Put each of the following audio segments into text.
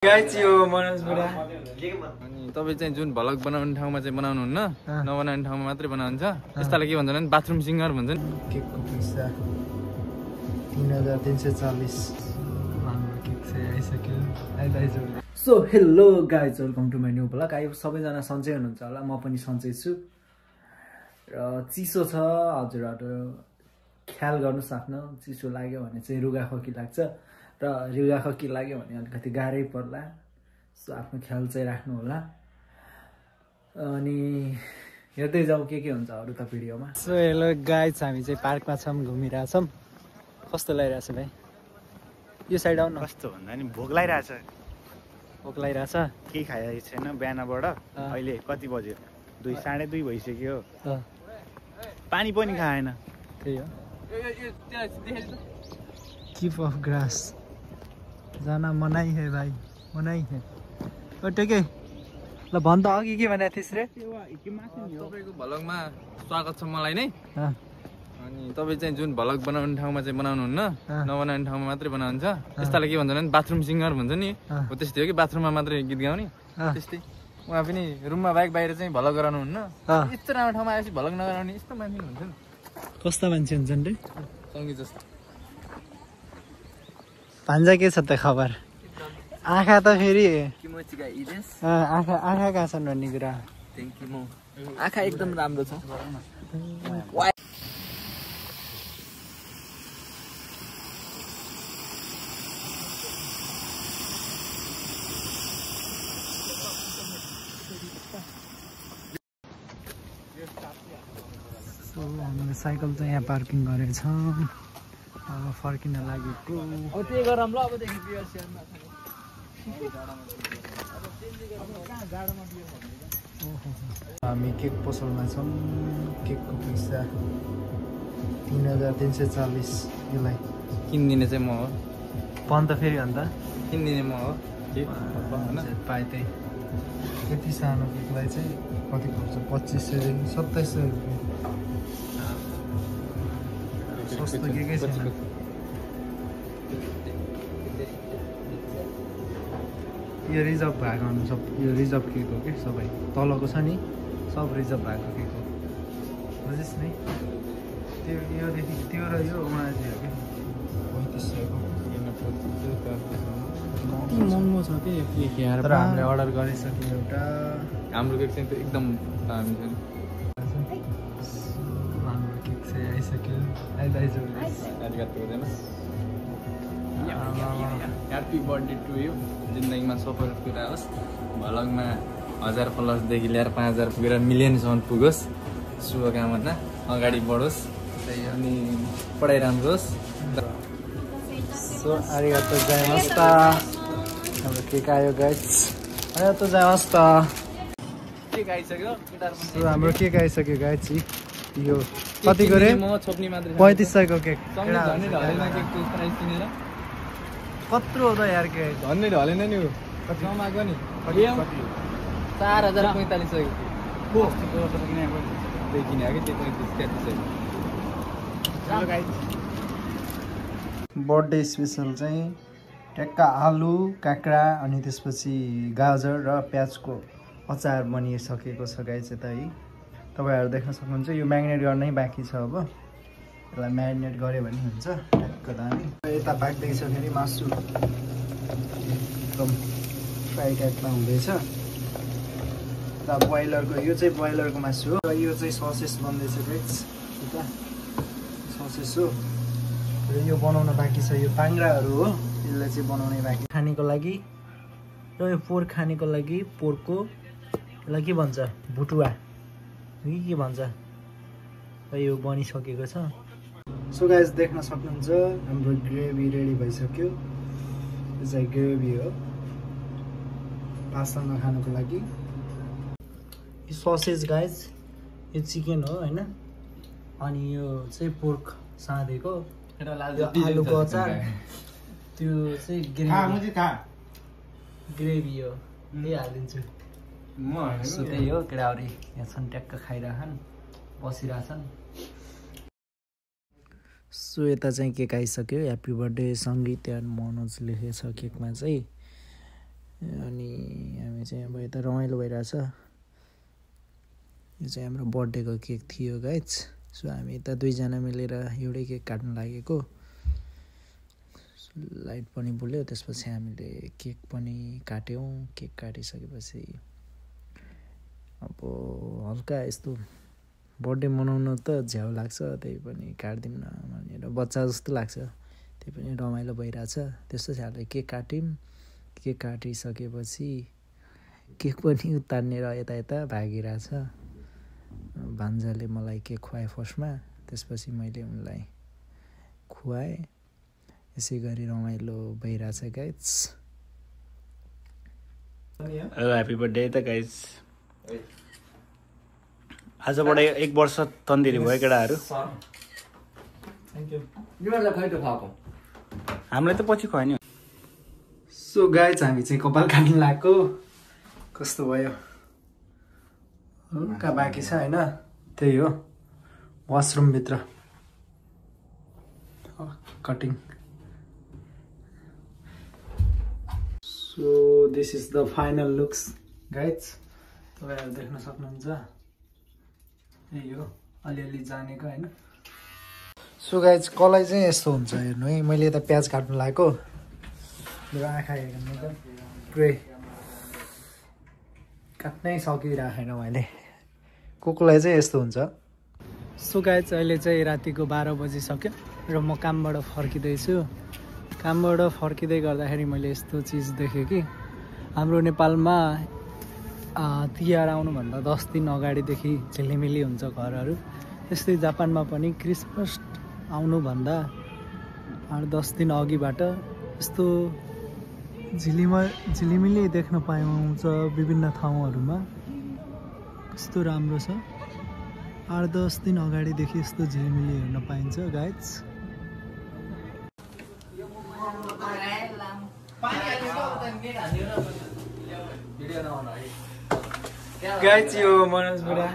Guys यो मनोज बुढा अनि तपाईँ चाहिँ जुन भ्लग बनाउने ठाउँमा चाहिँ बनाउनुहुन्न नबनाउने ठाउँमा मात्रै बनाउनुहुन्छ त्यस्तालाई के भन्छन् भने बाथरुम सिङ्गर भन्छन्। केकको पैसा 3340 हाम्रो केक चाहिँ आइसक्यो। So hello guys, welcome to my new vlog. आयो सबैजना सन्चै हुनुहुन्छ होला, म पनि सन्चै छु। र चिसो छ हजुरहरू ख्याल गर्नुहोस्, आफ्नो चिसो लाग्यो भने चाहिँ रुगाखोकी लाग्छ र रुगाखोकी लाग्यो भने अलिकति गाह्रै पर्ला। सो आफ्नो ख्याल चाहिँ राख्नु होला। अनि हेर्दै जाउँ के हुन्छ अरू त भिडियोमा। सो हेलो गाइज, हामी चाहिँ पार्कमा छौँ, घुमिरहेछौँ। कस्तो लागिरहेछ भाइ? यो साइड आउनु। कस्तो भन्दा नि भोक लागिरहेछ। भोक लागिरहेछ? केही खाएको छैन बिहानबाट। अहिले कति बज्यो? 2 साढे 2 भइसक्यो। पानी पनि खाएन। त्यही हो। किप अफ ग्रास जाना मनाइ है भाइ, मनाइ है। ओ टेके ल भन् त, अघि के भनेको थिइस् रे? तपाईँको भ्लगमा स्वागत छ मलाई नै। अनि तपाईँ चाहिँ जुन भ्लग बनाउने ठाउँमा चाहिँ बनाउनुहुन्न नबनाउने ठाउँमा मात्रै बनाउनुहुन्छ त्यस्तालाई के भन्छन् भने बाथरुम सिङ्गर भन्छ नि। हो त्यस्तै हो कि बाथरुममा मात्रै गीत गाउने त्यस्तै। उहाँ पनि रुममा बाइक बाहिर चाहिँ भ्लग गराउनुहुन्न। यस्तो राम्रो ठाउँमा आएपछि भ्लग नगराउने यस्तो मान्छे हुन्छ नि। कस्ता मान्छे हुन्छन् रे? सङ्गीत जस्तो। भान्जा के छ त खबर? आँखा त फेरि आँखा कहाँ छन् भन्ने कुरा। आँखा एकदम राम्रो छ। हामीले साइकल चाहिँ यहाँ पार्किङ गरेको छ। अब फर्किन लागेको। हामी केक पसलमा छौँ। केकको पैसा 3340 यसलाई किनिदिने चाहिँ म हो। पन त फेरि अन्त किनिदिने म हो। पाएँ त्यही। यति सानो केकलाई चाहिँ कति पर्छ? 2500देखि 2700 रुपियाँ। सस्तो केकै छैन। यो रिजर्भ भएको हुनु सब, यो रिजर्भ केक हो कि सबै तलको छ नि सब रिजर्भ भएको केक हो। बुझिस् नि? त्यो योदेखि त्यो र यो उहाँ चाहिँ हो कि 3500को। महँगो छ कि तर हामीले अर्डर गरिसक्यौँ एउटा। हाम्रो केक चाहिँ एकदम दामी छ। हाम्रो केक चाहिँ आइसक्यो। Happy birthday to you. जिन्दगीमा सफल कुरा होस्। भ्लगमा 1000 प्लसदेखि लिएर 5000 पुगेर मिलियनसम्म पुगोस्। शुभकामना, अगाडि बढोस् अनि पढाइ राम्रो होस्। सो आरिगातो जाइमास्ता। हाम्रो केक आयो गाइस। आरिगातो जाइमास्ता। केक आइसक्यो। सो हाम्रो केक आइसक्यो गाइस। यो कतिको रे? 3500को केक। कत्रो हो त यार केक? झन्डै ढलेन नि। नमागो नि 4045 बर्थडे स्पेसल चाहिँ ट्याक्का आलु, काँक्रा अनि त्यसपछि गाजर र प्याजको अचार बनिसकेको छ गाइस यता है। तपाईँहरू देख्न सक्नुहुन्छ। यो म्यारिनेट गर्नै बाँकी छ। अब यसलाई म्यारिनेट गऱ्यो भने हुन्छ ट्याक्क दामी। यता पाक्दैछ फेरि मासु, एकदम फ्राई टाइपमा हुँदैछ। यता ब्रोइलरको, यो चाहिँ ब्रोइलरको मासु हो। र यो चाहिँ ससेस बन्दैछ गाइस। यता ससेस हो र यो बनाउन बाँकी छ। यो पाङ्राहरू हो, यसलाई चाहिँ बनाउनै बाँकी। खानेको लागि र यो पोर्क खानेको लागि पोर्कको यसलाई के भन्छ? भुटुवा के भन्छ? र यो बनिसकेको छ। सो गाइस देख्न सक्नुहुन्छ हाम्रो ग्रेभी रेडी भइसक्यो। यो चाहिँ ग्रेभी हो भातसँग खानुको लागि। यो ससेज गाइस, यो चिकन हो होइन। अनि यो चाहिँ पोर्क साँधेको, आलुको अचार, त्यो चाहिँ ग्रेभी हो। त्यही हालिदिन्छु। सो त्यही हो। केटाहरू यहाँ छन्, ट्याक्क खाइरहेछन्, बसिरहेछन्। सो यता चाहिँ केक आइसक्यो। ह्याप्पी बर्थडे सङ्गीत एन्ड मनोज लेखेको छ केकमा चाहिँ। हामी चाहिँ अब यता रमाइलो भइरहेछ। यो चाहिँ हाम्रो बर्थडेको केक थियो गाइज। सो हामी यता दुईजना मिलेर एउटै केक काट्न लागेको। लाइट पनि बुल्यो, त्यसपछि हामीले केक पनि काट्यौँ। केक काटिसकेपछि अब हल्का यस्तो बर्थडे मनाउन त झ्याउ लाग्छ, त्यही पनि काट्दिउँ न भनेर बच्चा जस्तो लाग्छ, त्यही पनि रमाइलो भइरहेछ। त्यस्तो चाहिँ केक काट्यौँ। केक काटिसकेपछि केक पनि उतार्नेर यता यता भागिरहेछ। भान्जाले मलाई केक खुवाए फर्स्टमा, त्यसपछि मैले उनलाई खुवाएँ। यसै गरी रमाइलो भइरहेछ गाइज। ह्याप्पी बर्थडे त गाइज। आजबाट 1 वर्ष तन्दिरी भयो केटाहरू। हामीलाई त पछि खुवायो नि। सो गाइज हामी चाहिँ कपाल काट्न लागेको। कस्तो भयो? हल्का बाँकी छ होइन, त्यही हो वासरुमभित्र cutting. So this is the final looks guys. तपाईँहरू देख्न सक्नुहुन्छ, यही हो अलिअलि जानेको होइन। सो गाइज कलाई चाहिँ यस्तो हुन्छ हेर्नु है। मैले यता प्याज काट्नु लागेको, मेरो आँखा हेर्नु त पुरै काट्नै सकिरहेन मैले। कुकुरलाई चाहिँ यस्तो हुन्छ। सो गाइज अहिले चाहिँ रातिको 12 बजिसक्यो र म कामबाट फर्किँदैछु। कामबाट फर्किँदै गर्दाखेरि मैले यस्तो चिज देखेँ कि हाम्रो नेपालमा तिहार आउनुभन्दा 10 दिन अगाडिदेखि झिलिमिली हुन्छ घरहरू। त्यस्तै जापानमा पनि क्रिसमस आउनुभन्दा 8-10 दिन अघिबाट यस्तो झिलिमिली देख्न पाइन्छ विभिन्न ठाउँहरूमा। कस्तो राम्रो छ। 8-10 दिन अगाडिदेखि यस्तो झिलिमिली हेर्न पाइन्छ गाइज। गाइज यो मनोज बुढा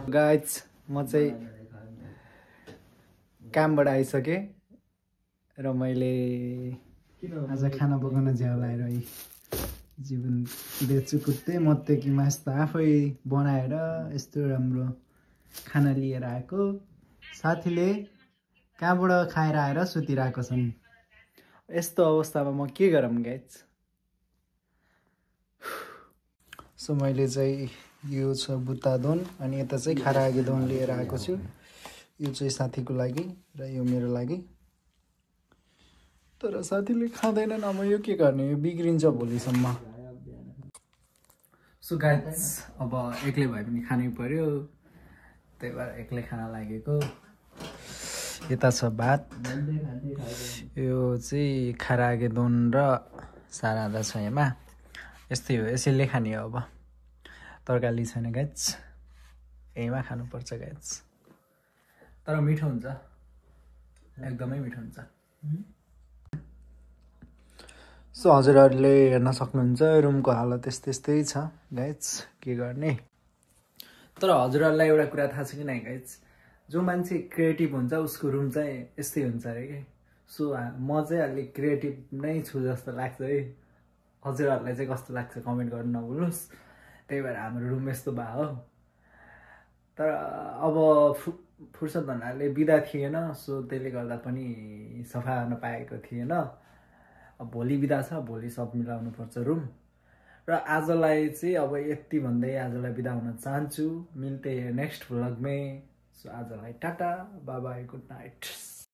गाइज म चाहिँ कामबाट आइसकेँ र मैले आज खाना पकाउन झ्याउ लाएर जीवन बेच्छु कुत्ते मत्ते कि मास त आफै बनाएर यस्तो राम्रो खाना लिएर आएको। साथीले कहाँबाट खाएर आएर सुतिरहेको छन्। यस्तो अवस्थामा म के गरौँ गाइज। सो मैले चाहिँ यो छ बुत्तादोन अनि यता चाहिँ खारागी दोन लिएर आएको छु। यो चाहिँ साथीको लागि र यो मेरो लागि। तर साथीले खाँदैनन्, अब यो के गर्ने, यो बिग्रिन्छ भोलिसम्म। सो गाइज अब एक्लै भए पनि खानै पर्यो, त्यही भएर एक्लै खाना लागेको। यता छ भात, यो चाहिँ खारागे दोन र सारादा छ यसमा। यस्तै हो, यसैले खाने हो। अब तरकारी छैन गाइज, यहीमा खानुपर्छ गाइज। तर मिठो हुन्छ, एकदमै मिठो हुन्छ। सो हजुरहरूले हेर्न सक्नुहुन्छ रुमको हालत यस्तै छ गाइज, के गर्ने। तर हजुरहरूलाई एउटा कुरा थाहा छ कि नै गाइज, जो मान्छे क्रिएटिभ हुन्छ उसको रुम चाहिँ यस्तै हुन्छ अरे कि। सो म चाहिँ अलिक क्रिएटिभ नै छु जस्तो लाग्छ है। हजुरहरूलाई चाहिँ कस्तो लाग्छ कमेन्ट गर्नु नभुल्नुहोस्। त्यही भएर हाम्रो रुम यस्तो भयो हो। तर अब फुर्सद भन्नाले बिदा थिएन, सो त्यसले गर्दा पनि सफा गर्न पाएको थिएन। अब भोलि बिदा छ, भोलि सब मिलाउनु पर्छ रुम। र आजलाई चाहिँ अब यति भन्दै आजलाई बिदा हुन चाहन्छु। मिल्ते नेक्स्ट भ्लग में। सो आजलाई tata bye by, good night.